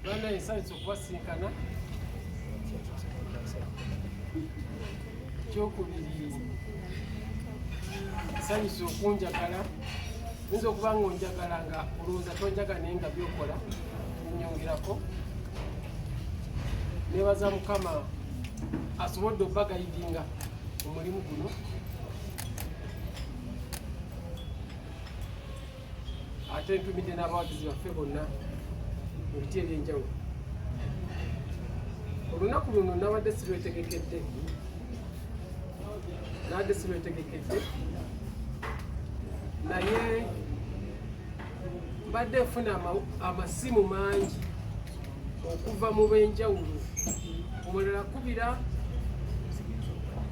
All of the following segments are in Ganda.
Banaye, nsanyuse okubasinkana. Ekyokubiri, nsanyuse okunjagala. Oyinza okuba nga onjagala nga olowooza tonjagala, naye nga byokola binyongerako. Nebaza Mukama asobodde obagayidinga omulimu guno. Ate ntumidde n'abawagizi baffe bonna mu biti ebyenjawulo. Olunaku luno nabadde sirwetegekedde, nabadde sirwetegekedde, naye mbadde nfuna amasimu mangi okuva mu b'enjawulo. Omulala kubira,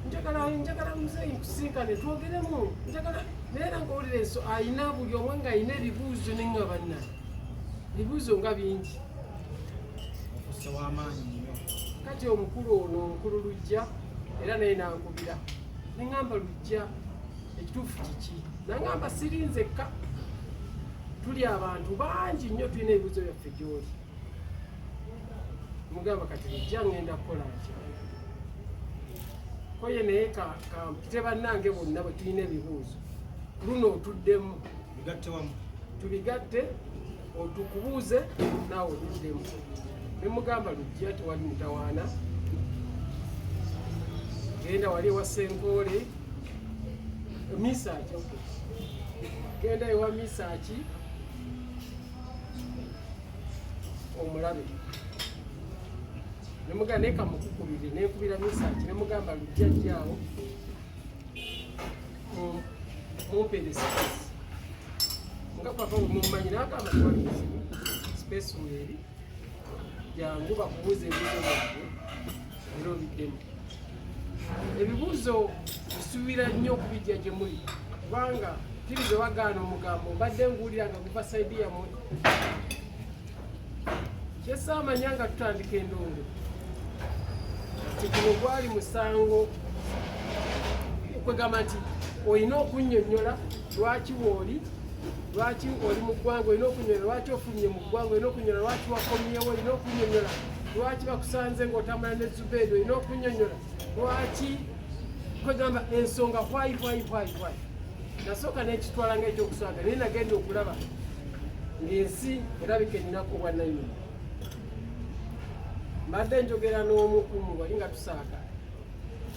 "Njagala, njagala muzeeyi nkusinkane twogeremu, njagala." Naye era ngaowulira enso ayina buli omwe ng'ayina ebibuuzo, nenga banna ebibuuzo nga bingi. Ofusse w'amaanyi nnyo. Kati omukulu ono, omukulu Lujja, era naye nankubira, neŋŋamba, "Lujja, ekituufu kiki?" Naŋŋamba, "Siri nzekka, tuli abantu bangi nnyo, tulina ebibuuzo byaffe gy'oli." Mugamba, "Kati Lujja, ŋŋenda kukola ntya?" Koye naye kampite bannange bonna bwe tulina ebibuuzo, luno otuddemu. Bigatte wamu. Tubigatte, otukubuuze naawe otuddemu. Nemugamba, "Lujja, tewali mutawaana, genda wali ewa Senkoole Misaaki." Okay, genda ewa Misaaki omulabe. Nemugamba, "Naye kamukukubire." Nenkubira Misaaki, nemugamba, "Lujja, jjaawo mumpeere space nga papa bwemumanyi." Nagamba, "Tewali buzibu, space weeri, jangu bakubuuza ebibuuzo byabwe era obiddemu." Ebibuuzo nsuubira nnyo okubijja gye muli, kubanga kiriza bagaana omugambo mbadde nguwulira nga guva side yammwe. Kyesaamanya nga tutandika endongo nti guno gwali musango, kwegamba nti olina okunnyonnyola lwaki wooli, lwaki oli mu ggwanga, olina okunnyonnyola lwaki ofulumye mu ggwanga, olina okunnyonnyola lwaki wakomyewo, olina okunnyonnyola lwaki bakusanze ng'otambula ne Zubeedi, olina okunnyonnyola lwaki, kwegamba ensonga why, why, why, why. Nasooka nekitwala nga ekyokuswaga, naye nagenda okulaba ng'ensi erabika erinaku obwannannyini. Mbadde njogera n'omukumu wali nga tusaaga,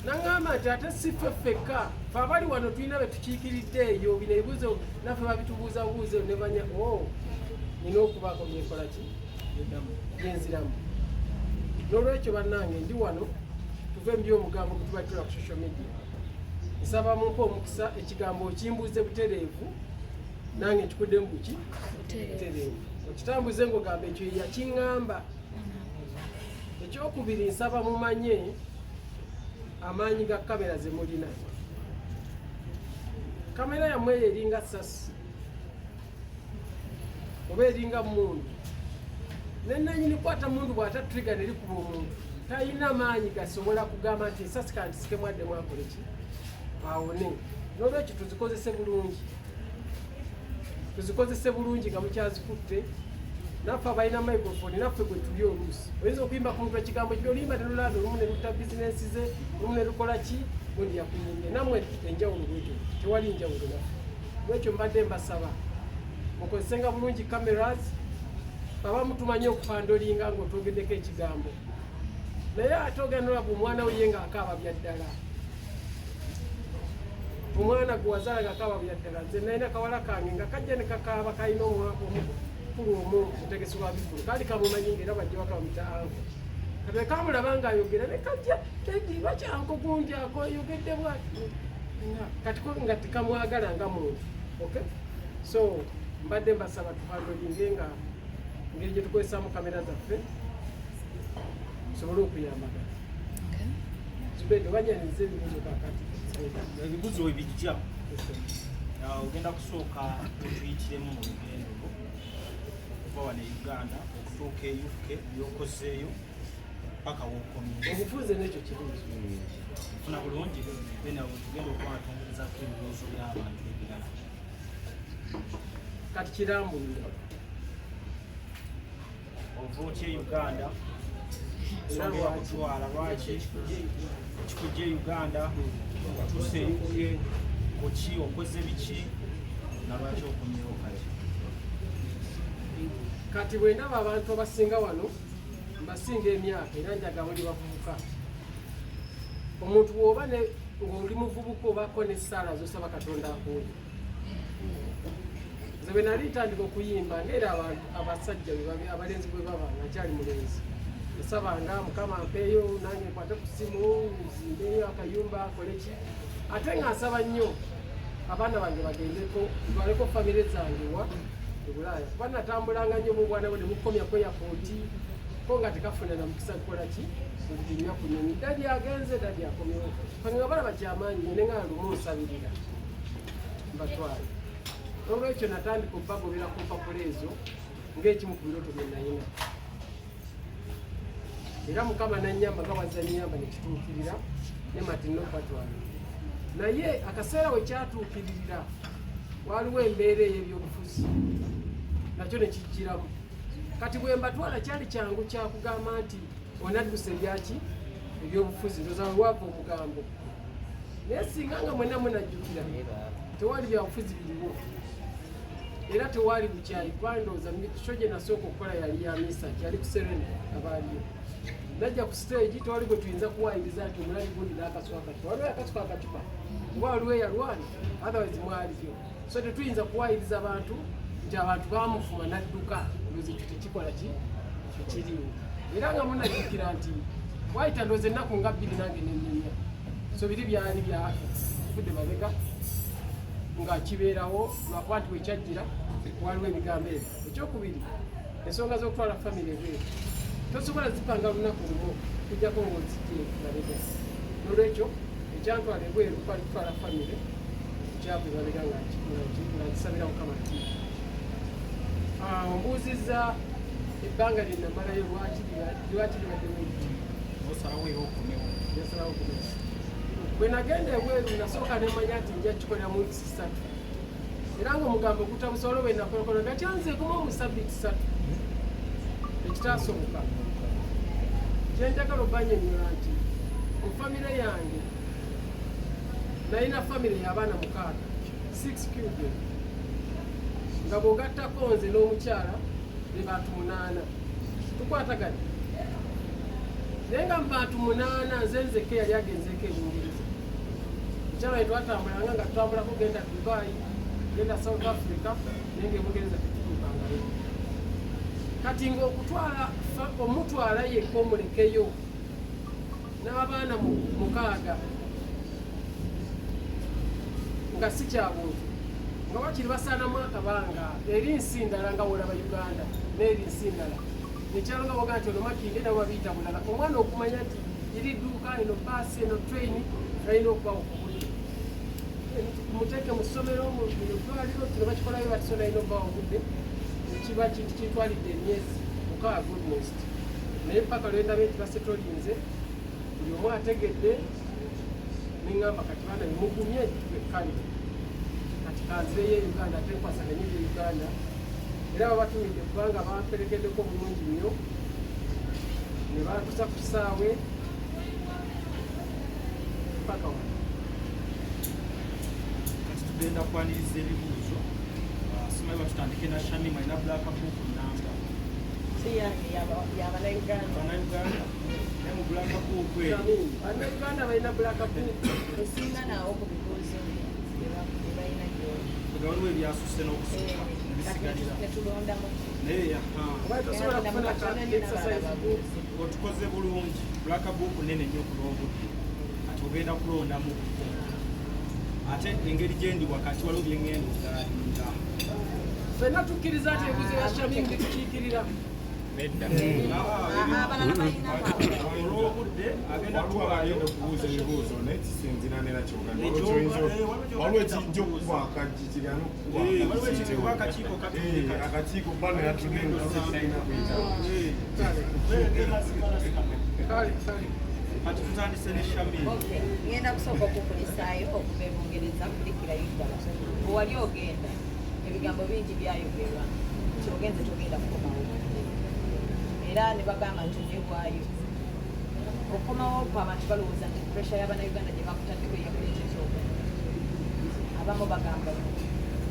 naŋŋamba nti ate si ffe ffekka, fe abali wano tulina be tukiikiridde eyo. Bino ebibuuzo naffe babitubuuza buuzo nebanya o oh, nina okubaako byenkola ki byenziramu. N'olwekyo bannange, ndi wano tuve mu byomugambo gwe tuba tula ku social media. Nsaba mumpe omukisa, ekigambo okimbuuze butereevu, nange nkikuddemu buki butereevu, okitambuze ng'ogamba ekyo yakiŋŋamba. Ekyokubiri, nsaba mumanye amaanyi ga kamera ze mulina. Kamera yammwe eyo eringa sasi oba eringa mundu, nenanyini kwata mundu bw'ata trigger nerikuba omuntu, talina maanyi gasobola kugamba nti esasi kantisike mwadde mwakole ki awone. N'olwekyo tuzikozese bulungi, tuzikozese bulungi nga mukyazikutte. Naffe abalina microphone, naffe gwe tuli oluusi oyinza okuyimba ku muntu ekigambo kibi, oluyimba nelulanda olumu ne lutta bizinensi ze, olumu ne lukola ki, gundi yakuyimbye. Nammwe enjawulo bwetyo, tewali njawulo naffe. Lwekyo mbadde mbasaba mukozesenga bulungi cameras. Abamu tumanyi okupandolinga ng'otwogeddeko ekigambo, naye ate ogenda nolaba omwana we ye ng'akaaba bya ddala, omwana gwe wazaala ng'akaaba bya ddala. Nze nalina kawala kange nga kajja ne kakaaba, kalina omukulu omu mutegesi wa bivulu, kaali kamumanyi ngaera bajja waka bamuyita uncle. Kati kamulaba ng'ayogera ne kajja, "Daddy, lwaki uncle gundi akoyogedde bwati?" Kati ko nga tekamwagala nga muntu. Okay, so mbadde mbasaba tuhandolinge nga engeri gye tukozesaamu kamera zaffe, tusobole okuyambagana. Zubedde, banyaniriza ebibuuzo kakati. Ebibuuzo we bijja, ogenda kusooka otuyitiremu mu lugendo lwo okuva wano e Uganda okutuuka e UK, byokozeeyo paka wokomye. Obufunze n'ekyo kibuuzo. Funa bulungi, then awo tugenda okuba nga twongerezako ebibuuzo by'abantu ebirala. Kati kirambulira. Ova otya e Uganda? Era Ensonga lwaki? eyakutwala lwaki kikujja e Uganda, otuuse e UK kuki, okoze biki, na lwaki okomyewo kati? Kati bwe ndaba abantu abasinga wano mbasinga emyaka, era njaga muli bavubuka. Omuntu bw'oba ng'oli muvubuka, obaako n'essaala z'osaba Katonda akuwe. Nze bwe nali ntandika okuyimba, ngaera abantu abasajja bwe abalenzi bwe baba nga nkyali mulenzi, nasabanga Mukama mpeeyo nange nkwate ku ssimu, nzimbeyo akayumba, akole ki, ate nga nsaba nnyo abaana bange bagendeko, ntwaleko famire zange wa e Bulaaya, kuba natambulanga nnyo bubwana bwe nebukomya ku airport ko nga tekafuna na mukisa kukola ki, okulinnya ku nyonyi. Daddy agenze, daddy akomyewo, kange nga balaba kyamaanyi nnyo, ne nga lumu nsabirira mbatwale. Olwekyo natandika okubagobera ku mpapula ezo ng'ekimu ku birooto bye nayina, era Mukama nanyamba nga wazza nyamba nekituukirira ne mati nokubatwala. Naye akaseera we kyatuukiririra, waliwo embeera ey'ebyobufuzi nakyo nekijjiramu. Kati bwe mbatwala, kyali kyangu kyakugamba nti onadduse ebyaki, ebyobufuzi, ndoza wewava omugambo. Naye singa nga mwenna munajjukira, tewali byabufuzi biriwo era tewali bukyayi, kuba ndowooza show gye nasooka okukola yali ya misa, yali ku Serena. Abaaliyo najja ku stage, tewali gwe tuyinza kuwayiriza nti omulabi gundi n'akasuka akacupa, waliwo akasuka akacupa oba waliwo eyalwana, otherwise mwaliyo. So tetuyinza kuwayiriza bantu nti abantu bamufuma n'adduka. Ndowooza ekyo tekikola ki, tekiriwo. Era nga munajjukira nti wayita ndowooza ennaku nga 2 nange nennenya. So biri byali byavudde mabega nga kibeerawo, lwakuba nti wekyajjira waliwo ebigambo ebyo. Ekyokubiri, ensonga z'okutwala famire ebweru tosobola zipanga lunaku lumu kujjako ng'ozijje mabega. Nolwekyo ekyantwala ebweru kwali kutwala famire, kyava emabega nga nkisabira Mukama. Nti ombuuzizza ebbanga lye namalayo, lwaki libaddewo ebiti? Osalawo era okomewo. Yasalawo kumesa. Bwe nagenda ebweru, nasooka nemanya nti nja kikolera mu wiiki 3, era nga omugambo gutabusa. Olwo bwe nakolokola nga kyanzeekumu mu sabbiiti 3, ekitasoboka. Kyenjagala obanyonyola nti mu famire yange nalina famire y'abaana mukaaga, six children, nga bw'ogattako nze n'omukyala be bantu munaana tukwataganye. Naye nga mu bantu munaana, nze nzekka yali agenzeeko ebungereza. Mukyala we twatambulanga nga tutambulako genda Dubai, genda South Africa, naye nga ebungereza tetutuukangayo. Kati ngaokutwala omutwala yekka omulekeyo n'abaana mukaaga nga si kyabuntu, nga wakiri basaanamu akabanga eri nsi ndala, nga wolaba Uganda n'eri nsi ndala nekyalo, nga boga nti ono Makinde nabo babiyita bulala. Omwana okumanya nti eri dduuka, eno baasi, eno train, galina okubawo ku budde. Muteeke mu ssomero, mu ddwaliro, kino bakikolayo bati, so nalina okubawo obudde. Kiba kintu kitwalidde emyezi 6 almost, naye paka lwendabe nti basetolinze, buli omu ategedde, neŋŋamba kati baana bemugumye, kale kati kanzireyo e Uganda ate nkwasaganye ebye Uganda. Era babatumidde kubanga bamperekeddeko bulungi nnyo ne bantusa ku kisaawe paka wano. Kati tugenda kwaniriza ebibuuzo. Simanyi batutandike na Shamim, alina black book namba. Si yange, yabanauganda. Bannayuganda, naye mu black book eyo. Bannayuganda balina black book. Esinga naawo ku bibuuzo bye balina gyoli. Nga waliwo ebyasusse n'okusukka nebisigalira. Netulondamu. Naye aha. Oba tosobola kufuna ka exercise book. Otukoze bulungi, black book nene nnyo ku lw'obudde. Kati ogenda kulondamu, ate engeri gyendi wakati waliwo byengenda ogalinda. Ffenna tukkiriza nti ebibuuzo bya Shamim bitukiikirira? Abalala balina. Olw'obudde agenda Waliwo kutwalayo. agenda okubuuza ebibuuzo, naye kisinzira nera kyogamba. Waliwo Waliwo ekijja okukuba akajji kirina okukuba. Waliwo ekikuba akakiiko katudde kati. Akakiiko bano yatudde nga kuyita. Kale kale. Kati tutandise ne Shamim. Okay, ngenda kusooka okukulisaayo okuva e Bungereza kulikirayo ddala. Bwe wali ogenda, ebigambo bingi byayogerwa nti ogenze togenda kukomawo. Era ne bagamba nti oneewaayo. Okomawo kwo, abantu balowooza nti pressure y'Abannayuganda gye bakutaddeko yakuleeteza ogenda. Abamu bagamba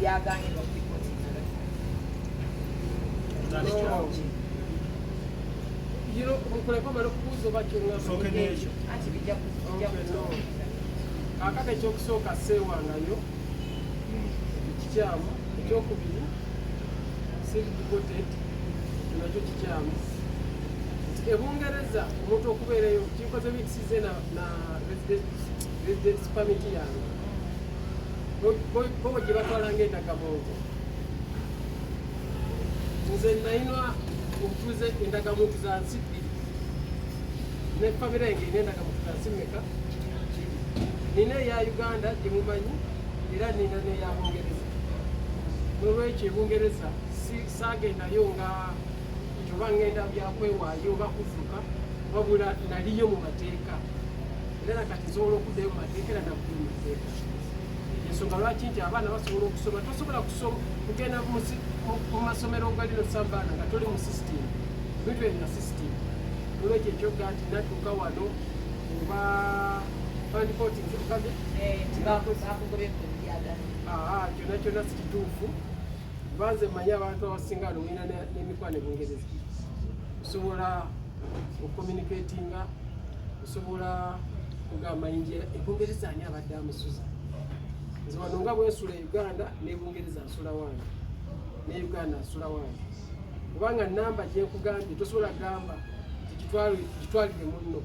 byagaanye bakuripootinga. No. Nkuleka omala okubuuza oba kyongamba. Sooke n'ekyo. Anti bijja bijja. Okay, no. Kaakati ekyokusooka, seewangayo, kikyamu. Ekyokubiri, siri deported, ekyo nakyo kikyamu. Nti ebungereza omuntu okubeerayo kinkoze weeks ze na residence permit yange, bo gye batwala ng'endagamuntu. Nze nalina obutuuze, endagamuntu za nsi bbiri, ne famire yange erina endagamuntu za nsi mmeka? Nina eya Uganda gye mumanyi, era nina n'eya Bungereza. Nolwekyo ebungereza saagendayo nga nti oba ngenda byakwewaayo oba kudduka, wabula naliyo mu mateeka, era nakati nsobola okuddayo mu mateeka, era nakuddayo mu mateeka. Ensonga lwaki nti abaana basobola okusoma, tosobola kugenda mu masomero galino sabaana nga toli mu system, bintu ebyo system. Nolwekyo ekyoga nti natuuka wano oba bandipotinze okabye. Nti bakugobye byagala. Aa, kyonna kyonna si kituufu. Banze mmanyi abantu abasinga wano mulina n'emikwano e Bungereza, osobola okucommunicatinga, osobola kugamba nje ebungereza ani abadde amusuza. Nze wano nga bwensula e Uganda, ne Bungereza nsula wange, ne Uganda nsula wange, kubanga namba gyenkugambye tosobola gamba nti gitwalire munno.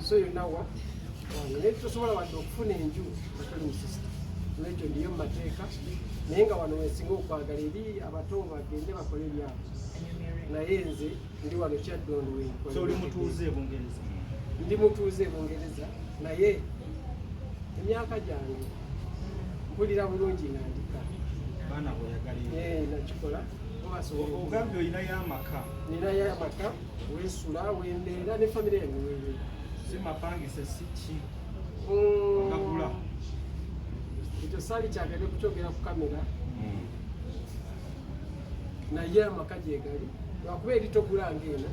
So yonna wa wange, naye tosobola wadde okufuna enju nga toli mu system. Olwekyo ndiyo mu mateeka, naye nga wano wensinga okwagala eri abato bagende bakole ebyabwe, naye nze ndi wano Kyaddondo. So oli mutuuze e Bungereza? Ndi mutuuze e Bungereza, naye emyaka gyange mpulira bulungi nga ndika. Baana bweyagalira. Eh, nakikola bo basobola. Ogambye olinayo amaka? Ninayo amaka wensula, wembeera ne famire yange webeera. Si mapangise, si ki? Gagula? Ekyo saali kyagadde kukyogera ku kamera, naye amaka gyegali, lwakuba eri togula ngaeno,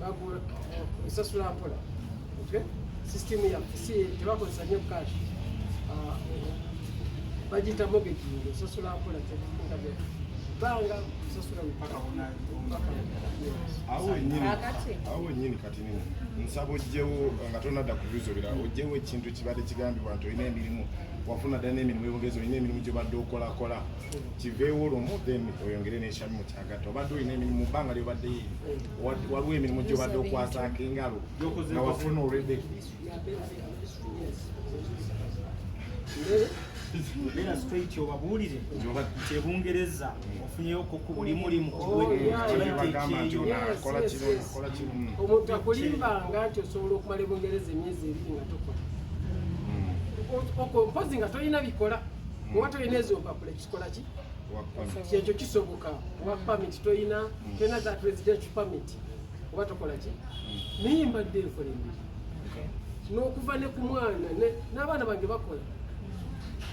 bagula osasula mpola. Okay? System yaffe si tebakozesa nnyo cash. Ah, bagiyita mortgaging, osasula mpola, nga banga osasula paka wona. Yes. Awo wennyini. Kaakati. Awo wennyini kati nino nsaba ojjewo, nga tonadda ku bibuuzo birala, ojjewo ekintu kibadde kigambibwa nti olina emirimu, wafuna ddala n'emirimu ebungereza, olina emirimu gyobadde okolakola. Kiveewo lumu, then oyongere n'ekyamimu kyagatta. Obadde olina emirimu mu bbanga lyobadde, waliwo emirimu gyobadde okwasaako engalo nga wafuna olwedde? Yes. Mbere? Beera straight, obabuulire nti ebungereza ofunyeyoko ku buli mulimu. Oh, yeah. Bagamba nti ekyeyo. onakola Yes, kino, yes. onakola kino. Omuntu akulimbanga nti osobola okumala ebungereza emyezi 2 nga tokola. Okwo mpozi nga tolina bikola, oba tolina ezo mpapula, kikola ki? Work permit. Kyekyo kisoboka. Work permit toyina, tolina za residential permit, oba tokola ki? Naye mbadde nkola emirimu n'okuva ne ku mwana n'abaana bange bakola.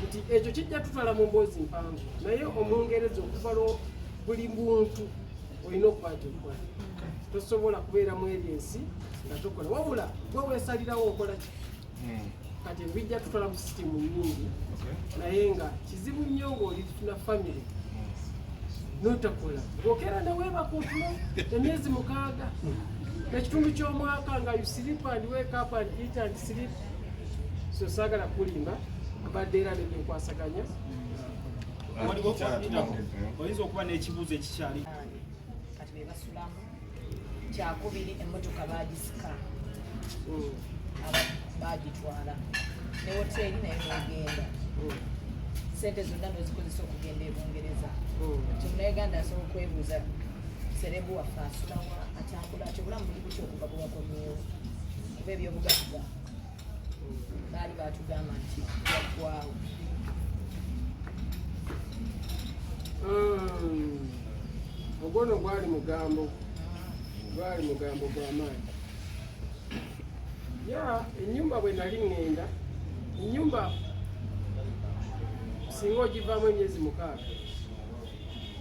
Nti ekyo kijja tutwala mu mboozi mpanvu, naye omungereza okuva lwo buli muntu olina okuba nti okola, tosobola kubeera mu eri ensi nga tokola, wabula gwe weesalirawo okola ki. Kati bijja tutwala mu sisitimu nyingi, naye nga kizibu nnyo ng'oli na famire notakola, ng'okeera neweebaka otulo emyezi 6 ekitundu ky'omwaka, nga you sleep and wake up and eat and sleep. So saagala kulimba, mbadde era nebyenkwasaganya. Waliwo oyinza okuba n'ekibuuzo ekikyali. Kati be basulamu. Kyakubiri, emmotoka bagisika, bagitwala ne woteeri, naye n'ogenda, sente zonna n'ozikozesa okugenda e Bungereza. Nti Munauganda asobola okwebuuza, celeb waffe asulawa, atambula ati, obulamu buli butya okuva bwe wakomyewo? Kuba ebyobugagga baali batugamba nti yaggwawo. Ogwo no gwali mugambo, gwali mugambo gw'amaanyi. Ya ennyumba bwe nali ŋŋenda, ennyumba singa ogivaamu emyezi 6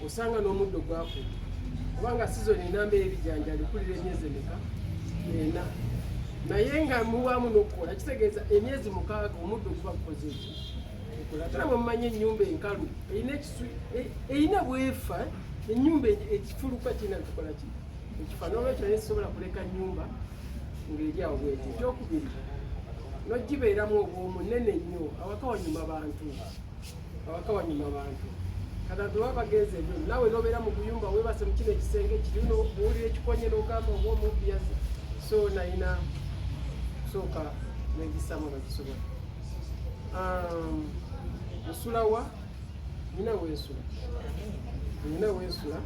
osanga n'omuddo gwakula. Kubanga sizoni enamba ey'ebijanjaalo ekulira emyezi emeka? 4. Naye nga mubaamu n'okukola kitegeeza emyezi 6 omuddo guba gukoze eki? Gukola. Ate namwe mumanyi ennyumba enkalu erina ekisu, erina bwefa, ennyumba ekifuluka kirina bitukola ki? Ekifa. N'olwekyo naye sisobola kuleka nnyumba ng'eri awo bweti. Ekyokubiri, n'ogibeeramu obwomu nene nnyo, awaka wanyuma bantu, awaka wanyuma bantu. Kati abantu baba bagenze ebyo, naawe n'obeera mu guyumba weebase mu kino ekisenge kiri, owulira ekikonye n'ogamba oba omubbi yazze. So nalina kusooka negisaamu abagisobola. Nsulawa nina wensula, nina wensula.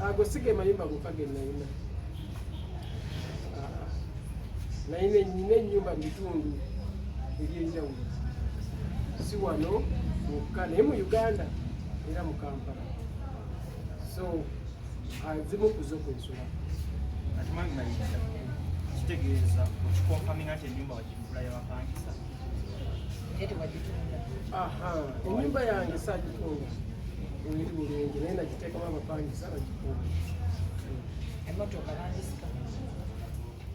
Ago si ge mayumba gokka ge nalina. Nalina nina ennyumba mu bitundu ebyenjawulo, si wano wokka, naye mu Uganda era mu Kampala. So azimu ku zo kwensula. Ati mwami Mayinja, kitegeeza okiconfirminga nti ennyumba wagigula yabapangisa? Naye tewagitunda. Aha, ennyumba yange saagitunda, eri bulungi, naye nagiteekamu abapangisa bagikuuma. Emmotoka bangisika?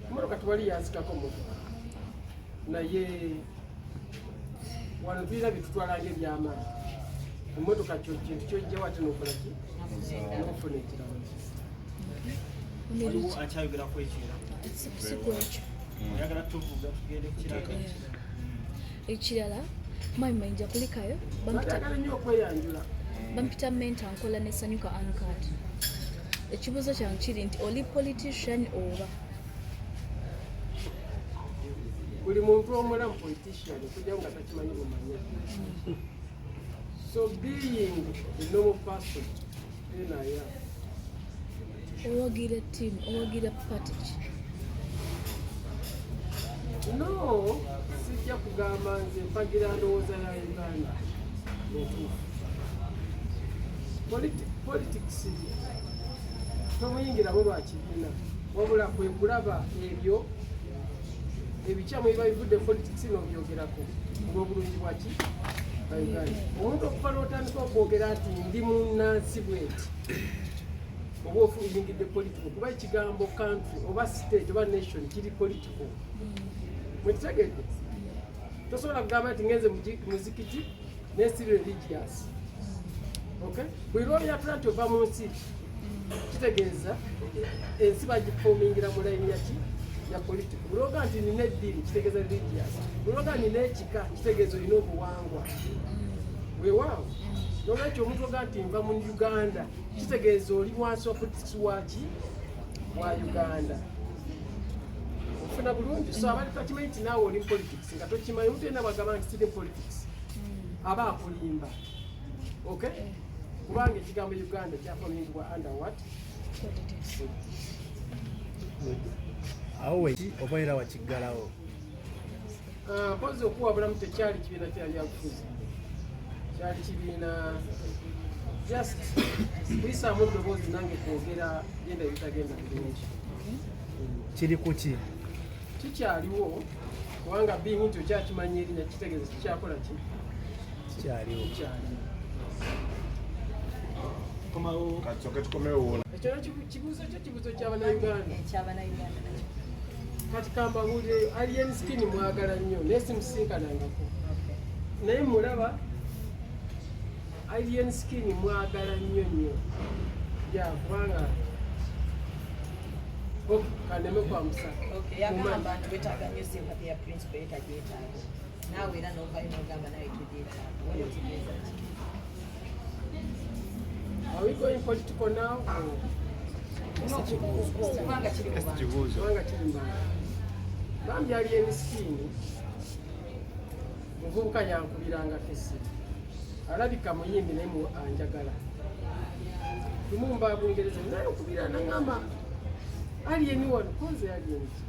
Emotoka tewali yansikako motoka, naye wano tulina byetutwala ngaebyamaanyi. Emotoka kyo kintu kyojjawo ate nokola ki? Nofuna ekirala. Waliwo akyayogeraku ekirala? Si kwekyo. Oyagala tuvuga tugende ku kirala? Ekirala, mwami Mayinja, kulikayo. Bampita Baagala nnyo okweyanjula. Bampita Menta, nkola ne Sanyuka Ancat. Ekibuuzo kyange kiri nti oli politician oba? Buli muntu omulamu politician, okujjawo nga takimanyi bumanya. So being a normal person, then I am. Owagira team, owagira party ki? No, sijja kugamba nze mpagira ndowooza ya Uganda entuufu. Politics tomuyingiramu lwa kibiina, wabula kwe kulaba ebyo ebikyamu ebiba bivudde mu politics n'obyogerako olw'obulungi bwaki bwa Uganda. Omuntu okuva n'otandika okwogera nti ndi munnansi bweti, oba oyingidde political, kuba ekigambo country oba state oba nation kiri political. Mwekitegedde? Tosobola kugamba nti ngenze muzikiti nesiri religious. Okay, buli lwoyatula nti ova mu nsi, kitegeeza ensi bagiformingira mu layini yaki? Ya political. Buli lwoga nti nina eddiini, kitegeeza religious. Buli lwoga nina ekika, kitegeeza olina obuwangwa. Weewaawo, nolwekyo omuntu oga nti nva mu Uganda, kitegeeza oli wansi wa politics waki? Wa Uganda. Ofuna bulungi? So abali bakimanyi nti naawe oli mu politics nga tokimanyi. Omuntu yenna bwagamba nti siri mu politics, aba akulimba. Okay, kubanga ekigambo Uganda kyaformingibwa under what? Politics. Awo we oba era wakiggalawo? Ah, mpozi okuwabulamu, tekyali kibiina kya byabufuzi, kyali kibiina just kuyisaamu eddoboozi nange kwogera genda ebitagenda bulungi. Kiri ku ki? Kikyaliwo, kubanga being nti okyakimanyi erinnya kitegeeza kikyakola ki? Kikyaliwo. Kikyaliwo. Komawo. Kasooke tukomewo. Ekyo nakyo kibuuzo kyo, kibuuzo ky'abannayuganda. Ekyabannayuganda nakyo. Kati kambabuulire, Alien Skin mwagala nnyo, naye simusinkanangako, naye mulaba. Alien Skin mwagala nnyo nnyo, ya kubanga ok, kandeme kwamusa. Okay, yagamba nti wetaaga nnyo sympathy ya principal, ye tagyetaaga. Naawe era n'ovayo n'ogamba nawe togyetaaga. Wali otegeeza ki? Are we going political now or? No, kubanga kiri mu bantu. Kubanga kiri mu bantu. Bambi Alien Skin muvubuka yankubirangako essimu, alabika muyimbi, naye mu anjagala. Lumumba Bungereza, naye nkubira naŋŋamba Alien wano konze Alien ki?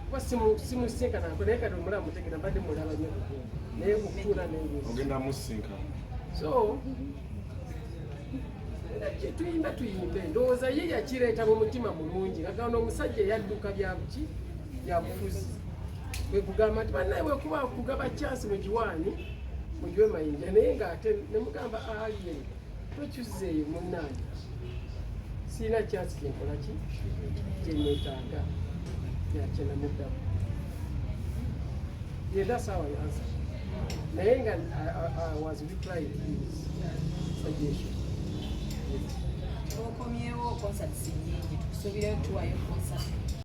Kuba simusinkanako, naye kati omulaba mutegera, mbadde mulaba nnyo kugenda naye okutuula naye. Ogenda musinka? So tuyimbe tuyimbe, ndowooza ye yakireeta mu mutima mulungi, nga gano omusajja eyadduka byabuki, byabufuzi, kwe kugamba nti bannaye bwekuba kugaba chance mu giwaani. Mugiwe mayinja, naye ng'ate nemugamba, "Alien, tokyuzeeyo munnange, siina kyasi kyenkola ki kyeneetaaga." Yakyenamuddamu. Yeah, that's how I answer, naye nga I was replying to his suggestion. Yes. Okomyewo, concerts nyingi, tukusuubirayo tuwayo concert.